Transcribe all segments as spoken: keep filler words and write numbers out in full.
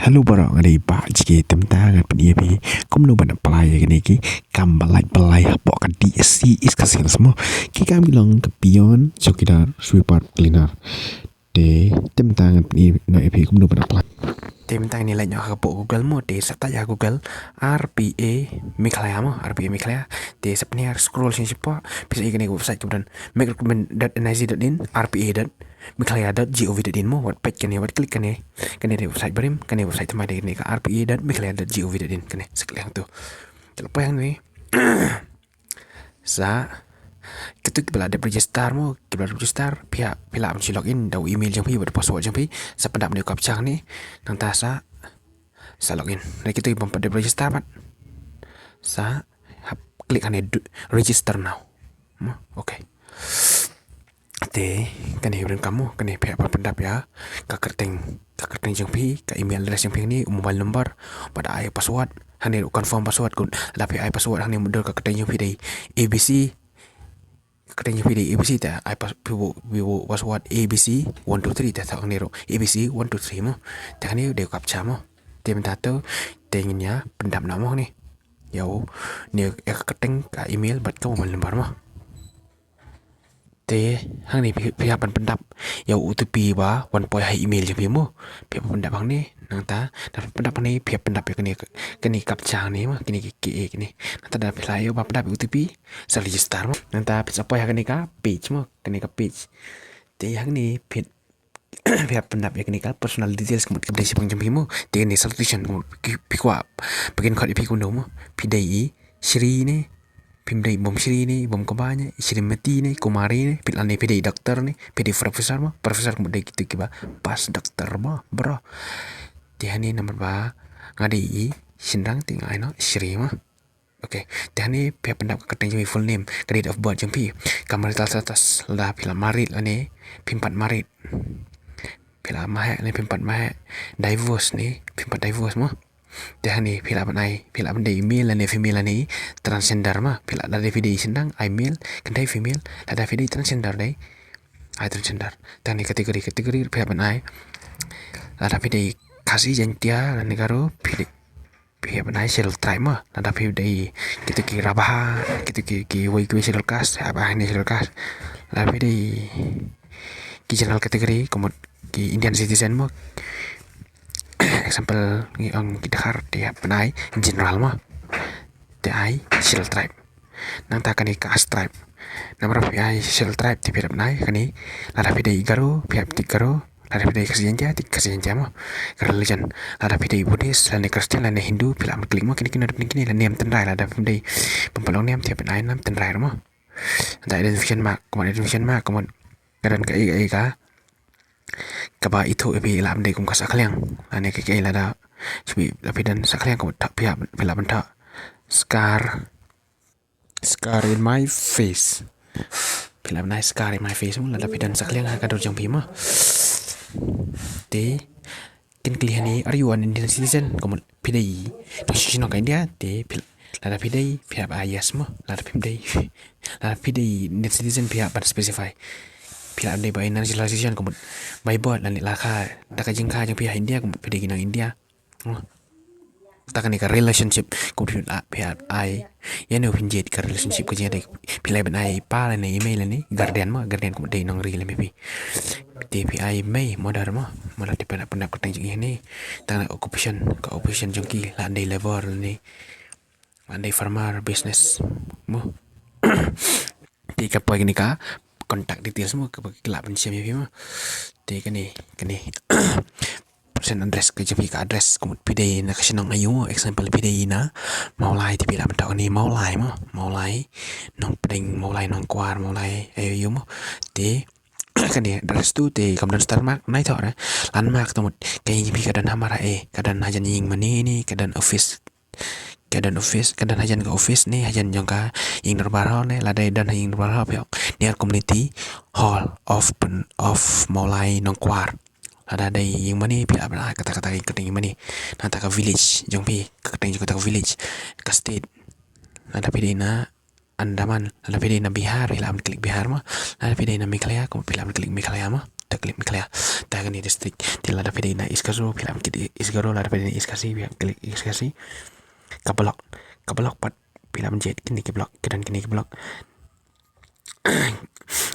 Hello baroh, nga dei Bah J K. Te mynta ngan pyni ïa phi kumno ban apply ïa kine ki kam ba lait ba lai hapoh ka D S C East Khasi Hills mo. Ki kam ki long ka peon, chowkidar, sweeper, cleaner. Te mynta ngan pyni noh ïa phi kumno ban apply. Te mynta ngan leit noh hapoh Google mo, te sa type ha Google R P A Meghalaya mo, R P A Meghalaya. Te sa pynhiar, scroll shisha, phi sa ïohi kane ka website ka ba don make recruitment dot N I C dot in, R P A dot Meghalaya dot gov dot in mo. Wat peit kane, wat click kane. Kane dei website barim, kane website thymmai dei kane ka R P A dot Meghalaya dot gov dot in. Kane, sa click hangto. Te la poi hangne. Sa, kito kiba la dep register mo, kiba la register, phi hap, phi lah ban shu log in da u email jong phi bad u password jong phi. Sa pyndap ïa u captcha hangne. Nangta sa, sa log in. Te kito kibym pat dep register pat, sa hap click hangne, do, register now. Mo, okay. Te kane ba donkam mo, kane phi hap ban pyndap ïa ka kyrteng, ka kyrteng jong phi, ka email address jong phi hangne, u mobile number, bad ai password. Hangne ruh confirm password, kumta lada phi ai password hangne mutdur ka kyrteng jong phi dei A B C, ka kyrteng jong phi dei A B C, te ai pas-, phi buh, phi buh password A B C one two three, te thoh hangne ruh A B C one two three mo. Te hangne dei u captcha mo. Te mynta to, te ngin ïa pyndap noh mo hangne ïa u, ne ïa ka kyrteng, ka email bad ka mobile number mo. Te hangne phi, phi hap ban pyndap ïa u O T P ba wan poi ha email jong phi mo. Phi hap ban pyndap hangne. Nangta lada phi pyndap hangne, phi hap pyndap ïa kane, kane captcha hangne mo, kine ki, ki, kine. Nangta lada phi la ïoh ba pyndap ïa u O T P, sa register mo. Nangta phi sa poi ha kane ka page mo, kane ka page. Te hangne phi, phi hap pyndap ïa kane ka personal details, ka mut ka dei shaphang jong phi mo. Te kane salutation, ka mut phi, phi kwah ba kin khot ïa phi kumno mo. Phi dei i Shri ne, phim dei, bym Shri ne, bym Kaba ne, Shrimati ne, Kumari ne, phi, lane phi dei doctor ne, phi dei professor mo, professor ka mut dei kito kiba pass doctor mo, bro. Te hangne namar ba nga dei i shynrang, te nga ai noh Shri mo. Okay, te hangne phi hap pyndap ka kyrteng jong phi, full name, ka date of birth jong phi, ka marital status, lada phi la married lane phim pat married. Phi la maheh lane phim pat maheh, divorce ne phim pat divorce mo. Te hangne phi lah ban ai, phi lah ban dei male lane female lane transgender mo. Phi lah, lada phi dei shynrang ai male, kynthei female, lada phi dei transgender dei ai transgender. Te hangne category, category phi lah ban ai. Lada phi dei Khasi, Jaiñtia lane Garo, phi dei, phi hap ban ai Scheduled Tribe mo. Lada phi dei kito ki Rabha, kito ki, kiwei kiwei Scheduled Caste, hap ai hangne Scheduled Caste. Lada phi dei ki general category, ka mut ki Indian citizen mo, example ngi ong ki Dkhar, te hap ban ai general mo. Te ai Scheduled Tribe. Nangta kane ka caste, tribe. Namar ba phi ai Scheduled Tribe, te phi hap ban ai kane. Lada phi dei Garo, phi hap tick Garo. Lada phi dei Khasi Jaiñtia, tick Khasi Jaiñtia mo. Ka religion, lada phi dei Buddhist lane Christian lane Hindu, phi lah ban click mo, kine kine, kine kine, lane niam tynrai, lada phi dei, phi pynlong niam, te phi ai niam tynrai mo. Nangta identification mark, ka mut identification mark ka mut ka don kaei kaei ka, kaba ithuh ïa phi, lah ban dei kum ka sahkhliang lane kaei kaei, lada shu phi, lada phi don sahkhliang, ka mut phi hap, phi lah ban thoh scar, scar in my face. Phi lah ban ai scar in my face mo, lada phi don sahkhliang ha ka dur jong phi mo. Te kin kylli hangne, are you an Indian citizen? Ka mut phi dei nongshong shnong ka India? Te phi, lada phi dei, phi hap ai yes mo. Lada phim dei, lada phi dei Indian citizen, phi hap ban specify. Phi lah ban dei by naturalization, ka mut by birth lane la kha, da ka jingkha jong phi ha India, ka mut phi dei ki nong India. Mo. Te kane ka relationship, ka mut phi lah, phi hap ai ïa une u pynjied ka relationship, ka jingïadei. Phi lah ban ai pa lane i mei lane guardian mo, guardian ka mut dei nongri lem ïa phi. Te phi ai mei, mother mo, mother, te phi lah ban pyndap kyrteng jong i hangne. Te kane occupation, ka occupation jong ki, lah ban dei labour lane, lah ban dei farmer, business mo. Te ka poi kane ka contact details mo, kaba ki lah ban shem ïa phi mo. Te kane, kane send address, ka jong phi ka address, ka mut phi dei na ka shnong aïu mo. Example, phi dei na Mawlai, te phi lah ban thoh kane Mawlai mo, Mawlai Nongpdeng, Mawlai Nongkwar, Mawlai aïu aïu mo. Te kane address tu te kam don star mark, nai thoh re landmark, te mut ka ïing jong phi ka don hamar ha ei, ka don hajan ïing mane ne, ka don office, ka don office, ka don hajan ka office ne, hajan jong ka ïing dorbar hall ne, lada don ha ïing dorbar hall phi ong near community hall of Pen-, of Mawlai Nongkwar. Lada dei ïing mane phi lah ban ai kata, kata ka kyrteng ïing mane. Nangta ka village jong phi, ka kyrteng jong kata ka village. Ka state, lada phi dei na Andaman, lada phi dei na Bihar phi lah ban click Bihar mo. Lada phi dei na Meghalaya, ka mut phi lah ban click Meghalaya mo. ta klik Meghalaya. Ta kane district. Te lada phi dei na East Khasi, phi lah ban klik East Khasi, lada phi dei na East Khasi, phi lah ban klik East Khasi. Ka block, ka block pat phi lah ban jied kine ki block, ki don kine ki block.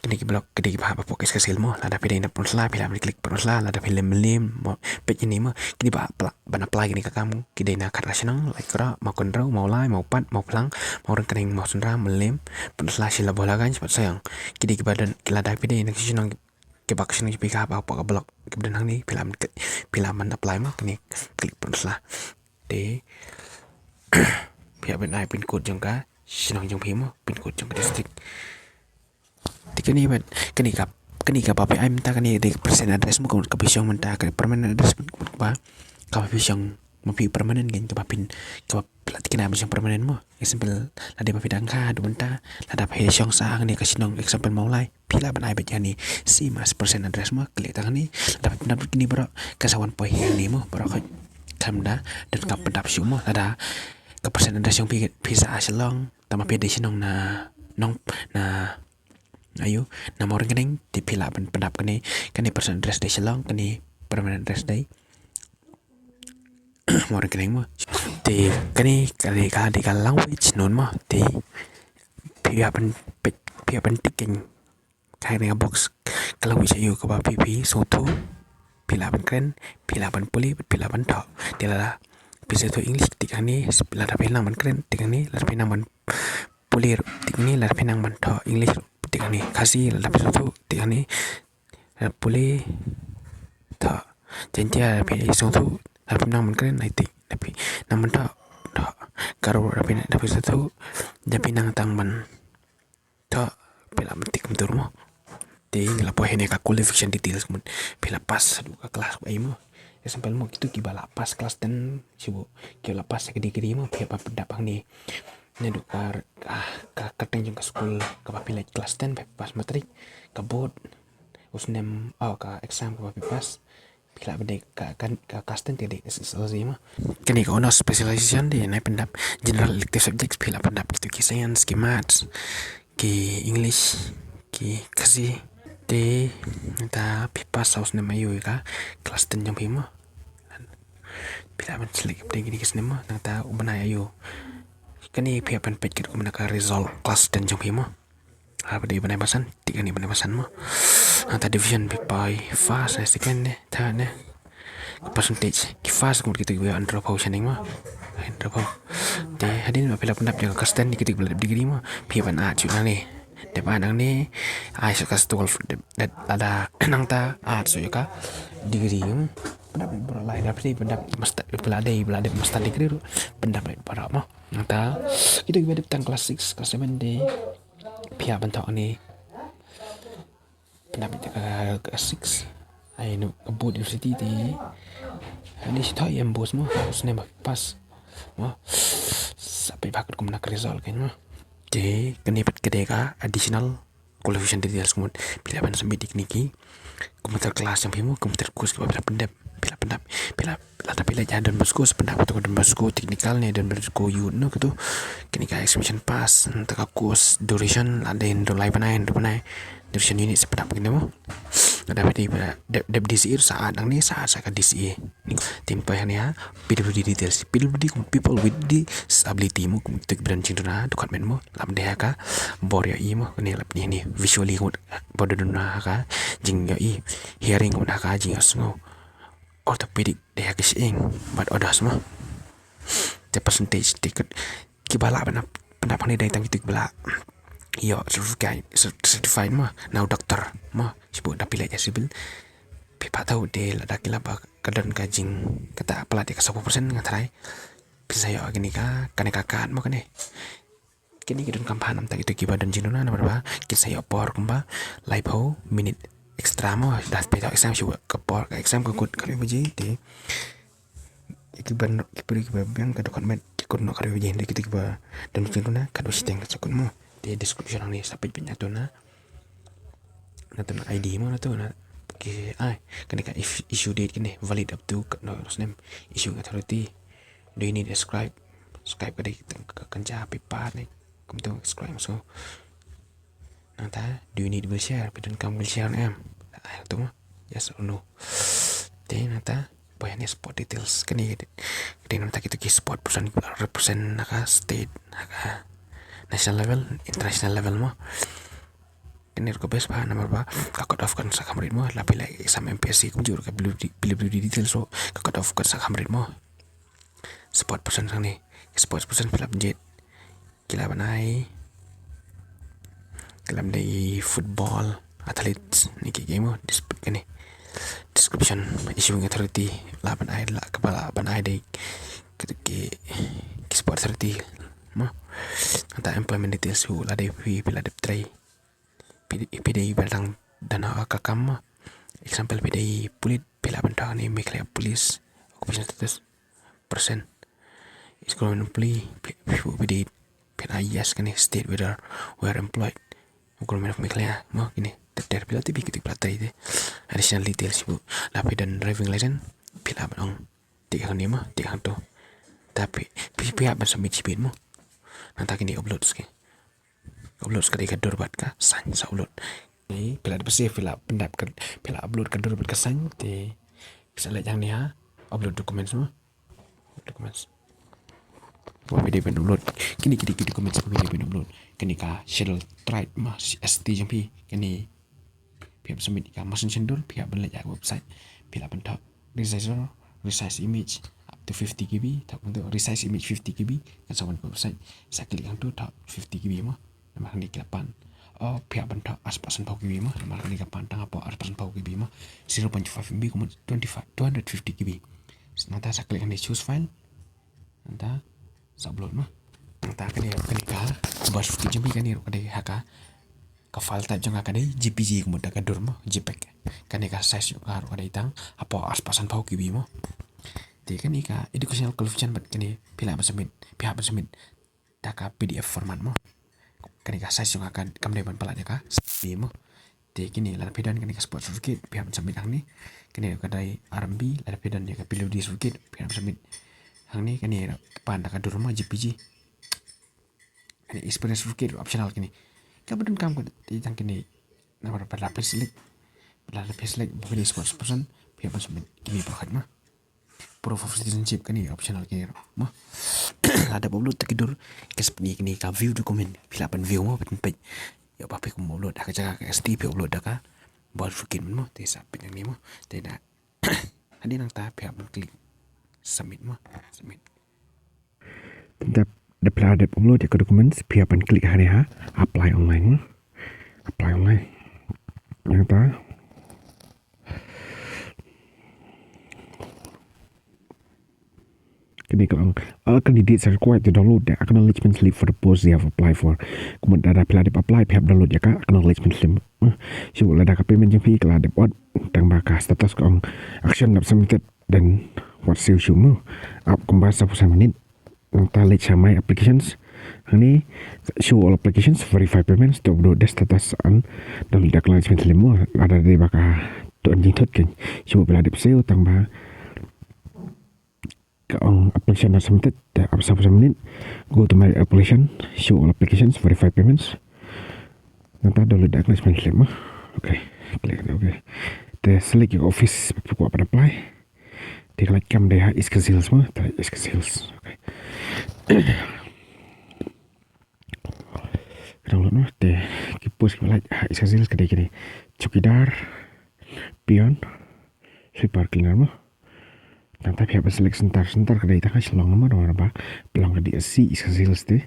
Kine ki block ki dei kiba hap hapoh East Khasi mo. Lada phi dei na Pynursla phi lah ban klik Pynursla, lada phi lem lem mo, peit ïa kine mo, kine ba apply, ban apply kine ka kam ki dei na khatar shnong, Laitkroh, Mawkynrew, Mawlai, Mawpat, Mawphlang, Mawryngkneng, Mawsynram, Mylliem, Pynursla, Shillong, Bholaganj bad Sohiong. Ki dei kiba don, lada phi dei na ki shnong kiba, ki shnong kiba hap hapoh ka block kiba don hangne, phi lah ban klik, phi lah ban apply mo, kane klik Pynursla. Te phi hap ban ai pin code jong ka shnong jong phi mo, pin code jong ka district. Te kane bad kane ka, kane kaba phi ai mynta kane dei ka present address mo, ka phi shong mynta ka permanent address mo, kaba, kaba phi shong, ma phi permanent kan, kaba phin, kaba phi la tikna ba shong permanent mo. Example, lada ba phi dang kha haduh mynta, lada phi shong sa hangne ka shnong, example Mawlai, phi lah ban ai beit hangne same as present address mo. Klik tang hangne, lada phi pyndap kine baroh, ka sa wan poi hangne mo, baroh khoit. Kam da don ka pyndap shuh mo. Lada ka present address jong phi, phi sa ha Shillong, tangba phi dei shnong na, nong, na, aïu, na Mawryngkneng, te phi lah ban pyndap kane, kane present address dei Shillong, kane permanent address dei Mawryngkneng mo. Te kane ka dei ka, dei ka language, non mo. Te phi hap ban peit, phi hap ban tick kane, kane ka box, ka language aïu kaba phi, phi sngewthuh. Phi lah ban kren, phi lah ban pule, phi lah ban thoh. Te lada phi sngewthuh English, tick hangne, lada phi nang ban kren, tick hangne, lada phi nang ban pule, tick hangne, lada phi nang ban thoh English, tick hangne. Khasi, lada phi sngewthuh, tick hangne, lada pule, thoh. Jaiñtia, lada phi sngewthuh, lada phi nang ban kren, ai tick, lada phi nang ban thoh, thoh. Garo, lada phi, lada phi sngewthuh, lada phi nang tang ban thoh, phi lah ban tick kumta mo. Te ngi la poi hangne ka qualification details mo. Phi la pass haduh ka class ba ei mo. Example mo, kito kiba la pass class ten, shu, kiba la pass ka degree mo, phi hap ban pyndap hangne. Naduh ka, ka, ka kyrteng jong ka skul kaba phi leit class ten, phi pass matric, ka board, u snem, oh, ka exam kaba phi pass. Phi lah ban dei ka, ka, ka class ten te dei S S L C mo. Kane ka honours specialization dei nai pyndap general elective subjects, phi lah pyndap kito ki science, ki maths, ki English, ki Khasi. Te nangta phi pass ha u snem aïu ïa ka class ten jong phi mo. Phi lah ban select ïa kine ki snem mo, nangta u bnai aïu. Kane phi hap ban peit katkum na ka result class ten jong phi mo. Ha, ba dei bnai ba san, tick hangne bnai ba san mo. Nangta division phi pass ne, second ne, third ne. Ka percentage, ki first kumta kito kiba ïoh hynriewphew shaneng mo. Hynriewphew. Te hadien ba phi la pyndap ïa ka class ten, kito kiba la dep degree mo, phi hap ban add shuh nangne. Dep add nangne, ai shuh ka twelve, dep, dep, lada nangta add shuh ïa ka degree mo. Pyndap leit baroh, lada phi dei pyndap master, ba la dei, ba la dep master degree ruh, pyndap leit baroh mo. Nangta kito kiba dep tang class six, class seven te phi hap ban thoh hangne. Pyndap ïa ka, ka six. Ai no, ka board university te. Hangne shi thoh ïa M BOSE mo, snem ba pass mo. Sa peit bha katkum na ka result kein mo. Te kane pat ka dei ka additional qualification details kumta. Phi lah ban submit ïa kine ki, kumta class jong phi mo, kumta course kiba phi la pyndep, phi la pyndep, phi la, lada phi leit ha Don Bosco, sa pyndap kato ka Don Bosco Technical ne Don Bosco Youth no, kato. Kane ka examination pass, nangta ka course duration, lada hynriew lai bnai, hynriew bnai, duration unit sa pyndap kine mo. Lada phi dei ba dep, dep D C E ruh sa add nangne, sa add sa ka D C E. Te ngin poi hangne ha P W D details. P W D kum people with disability mo, kum kito kiba don jingduna ha department mo. Lada dei ha ka bor ïohi mo, kane lada phi hangne visually mo, bor duna ha ka jingïohi, hearing mo ha ka jingïohsngew, orthopedic dei ha ka shyieng bad others mo. Te percentage te kiba lah ban pyndap hangne dei tang kito kiba la ïoh certificate, cert-, certified mo, na u doctor mo. Shibun da phi leit ha civil, phi pat tau te lada ki la ba ka don ka jing, kata palat ïa ka sawphew percent nga tharai. Phin sa ïoh kane ka, kane ka card mo kane. Kine ki donkam bha namar kito kiba don jingduna namar ba kin sa ïoh por kumba laiphew minit extra mo, da phi thoh exam shu ka por ka exam ka kut khatwei baje te. Kiba, kiba, kiba biang ka dei kut met, ki kut noh khatwei baje, hynrei kito kiba don jingduna khatwei shiteng ka sa kut mo. Te description hangne sa peit beit na to na, na to na I D mo, na to na, ki, ai, kane ka if-, issue date kane valid up to katno snem, issuing authority. Do you need a scribe? Scribe ka dei ka, ka, ka kynja paper ne. Kumto scribe so. Nangta, do you need wheelchair? Phi donkam wheelchair ne em? Ai, to mo. Yes or no. Te nangta poi hangne sport details. Kane ka dei namar kita ki sport person ki represent ha ka state, ha ka national level, international level mo. Kane ruh ka best bha namar ba ka cut off kan sa kham rit mo. La phi la exam M P S C kumjuh ruh ka P W D, P W D details ruh ka cut off kan sa kham rit mo. Sport person hangne, sport person phi lah ban jied ki lah ban ai, ki lah ban dei football, athletes ne kiei kiei mo. Dis-, kane description, issuing authority lah ban ai, lah kaba lah ban ai dei ki, ki, ki sport authority mo. Nangta employment details ruh, la dei phi, phi la dep trei, phi, phi dei ba dang don ha ka kam mo. Example, phi dei pulit, phi lah ban thoh hangne Meghalaya Police, occupation status person. Is government employee, phi, phi, phi dei, phi dei, yes, kane state whether we are employed, government of Meghalaya mo. Kine ter ter phi lah tip, kito phi lah trei te. Additional details ruh, la phi don driving license, phi lah ban ong tick hangne mo, tick hangto. Te phi, phi, phi hap ban submit shibit mo. Nangta kine upload, okay. Upload ka dei ka dur bad ka sign, sa upload. Te phi lah dep save, phi lah pyndap ka, phi lah upload ka dur bad ka sign, te phi sa leit hangne ha upload documents mo. Documents. Wa phi dei ban upload kine, kine ki documents phi dei ban upload. Kane ka Schedule Tribe mo, S T jong phi. Kane phi hap submit ïa ka. Masan sendor, phi hap ban leit ïa ka website, phi lah ban thoh resize, resize image up to fifty K B, thoh kumto resize image fifty K B, kan sa wan ka website. Sa click hangto, thoh fifty K B mo. Namar hangne ki la pan. Oh, phi hap ban thoh arspah sanphew K B mo. Namar hangne ka pan tang hapoh arspah sanphew K B mo. Zero point five M B kumno twenty-five, two hundred fifty K B. Nangta sa click hangne choose file. Nangta sa upload mo. Nangta kane, kane ka birth certificate jong phi, kane ruh ka dei ha ka, ka file type jong ka ka dei J P G kumta ka dur mo, JPEG. Kane ka size jong ka ruh ka dei tang hapoh arspah sanphew K B mo. Te kane ka educational qualification bad kane phi lah ban submit, phi hap ban submit da ka P D F format mo. Kane ka size jong ka kam dei ban palat ïa ka C V mo. Te kine lada phi don kane ka sport certificate, phi hap ban submit hangne. Kane ka dei R M B, lada phi don ïa ka P W D certificate, phi hap ban submit hangne. Kane ka pan da ka dur mo, J P G. Kane experience certificate optional kine. Kaba donkam ka dei tang kine, namar ba la phi select, ba la phi select ba phi dei sports person, phi hap ban submit kine baroh khat mo. Proof of citizenship kane optional kine ruh mo. Lada phi upload da ki dur, ka sa pyni kane ka view document, phi lah ban view mo, ban peit. Ïa ba phi kum upload da ka jaka ka S T, phi upload da ka birth certificate mo, te sa peit hangne mo. Te da hadien nangta phi hap ban click submit mo, submit. Te da phi la dep upload ïa ka documents, phi hap ban click hangne ha apply online mo. Apply online. Nangta kane ka long, all candidates are required to download the acknowledgement slip for the post they have applied for. Kumta lada phi la dep apply, phi hap download ïa ka acknowledgement slip. Shu lada ka payment jong phi ka la dep ot, tang ba ka status ka ong action not submitted, then wat siew shuh mo. Ap kumba saphew san minit. Nangta leit sha my applications. Hangne show all applications, verify payments, to upload the status and download the acknowledgement slip mo. Lada dei ba ka to jingthut kan. Shu phi la dep siew tang ba ka ong application not submitted, te ap saphew san minit. Go to my application, show all applications, verify payments. Nangta download the acknowledgement slip mo. Okay, click, okay. Te select your office, phi kwah ban apply. Te ka la kam dei ha East Khasi Hills mo, te East Khasi Hills. Okay. Ka download mo, te ki post kiba lait ha East Khasi Hills ka dei kine: chowkidar, peon, sweeper, cleaner mo. Nangta phi hap ban select center, center ka dei tang ha Shillong mo, namar ba phi long ka D S C East Khasi Hills te.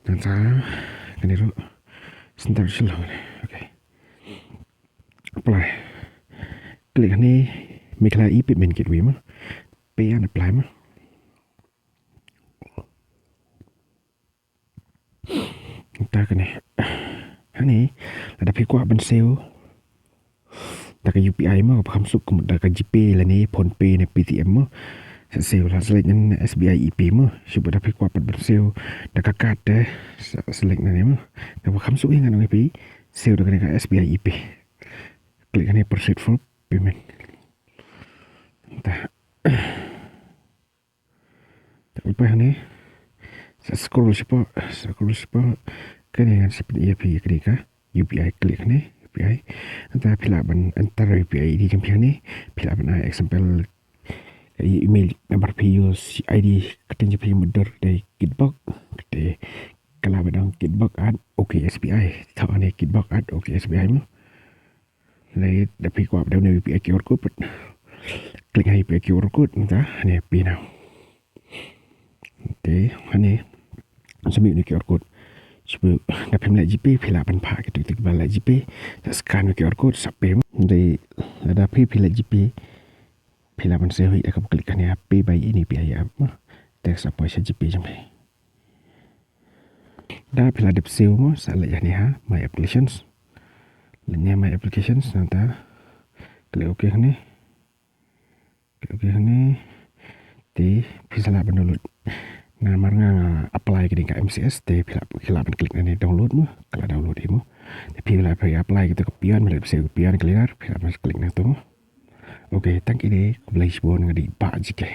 Nangta kane ruh center Shillong. Okay. Apply. Click hangne, Meghalaya e-Payment Gateway mo. Pay and apply mo. Nangta kane. Hangne, lada phi kwah ban siew da ka U P I mo, kaba kham suk kum da ka GPay lane PhonePe ne Paytm mo. Sa siew, la select hangne S B I e-Pay mo. Shu lada phi kwah pat ban siew da ka card te, sa select hangne mo. Kaba kham suk hi ngan ong ïa phi, siew da kane ka S B I e-Pay. Click hangne, proceed for payment. Nangta Te phi poi hangne. Sa scroll shapoh, sa scroll shapoh. Kane ngan sa pyni ïa phi kane ka U P I, click hangne, U P UPI. Nangta phi lah ban enter UPI ID jong phi hangne. Phi lah ban ai example, email number phi use, ID kyrteng jong phi mutdur dei Kitbok. Te ka lah ban ong kitbok at OK SBI. Te hangne kitbok at OK SBI mo. Lei da phi kwah ban download UPI QR code pat, click ha UPI QR code, nangta hangne pay now. Te hangne sa mih une u QR code. Shu da phim leh GPay, phi lah ban phah kito kiba leh GPay, sa scan une u QR code sa pay mo. Te lada phi, phi leh GPay, phi lah ban siew hi da kaba click hangne ha pay by any UPI app mo. Te sa poi sha GPay jong phi. Da phi la dep siew mo, sa leit hangne ha My Applications. Leit hangne ha My Applications, nangta click OK hangne. Click OK hangne. Te phi sa lah ban download. Namar nga nga apply ka dei ka MCS, te phi lah, phi lah ban click hangne download mo, ka la download hi mo. Te phi lah, phi apply kito ka PIN, phi la siew ka PIN cleaner, phi lah ban click nangto mo. Okay, tang kine, khublei shibun, nga dei Bah GK.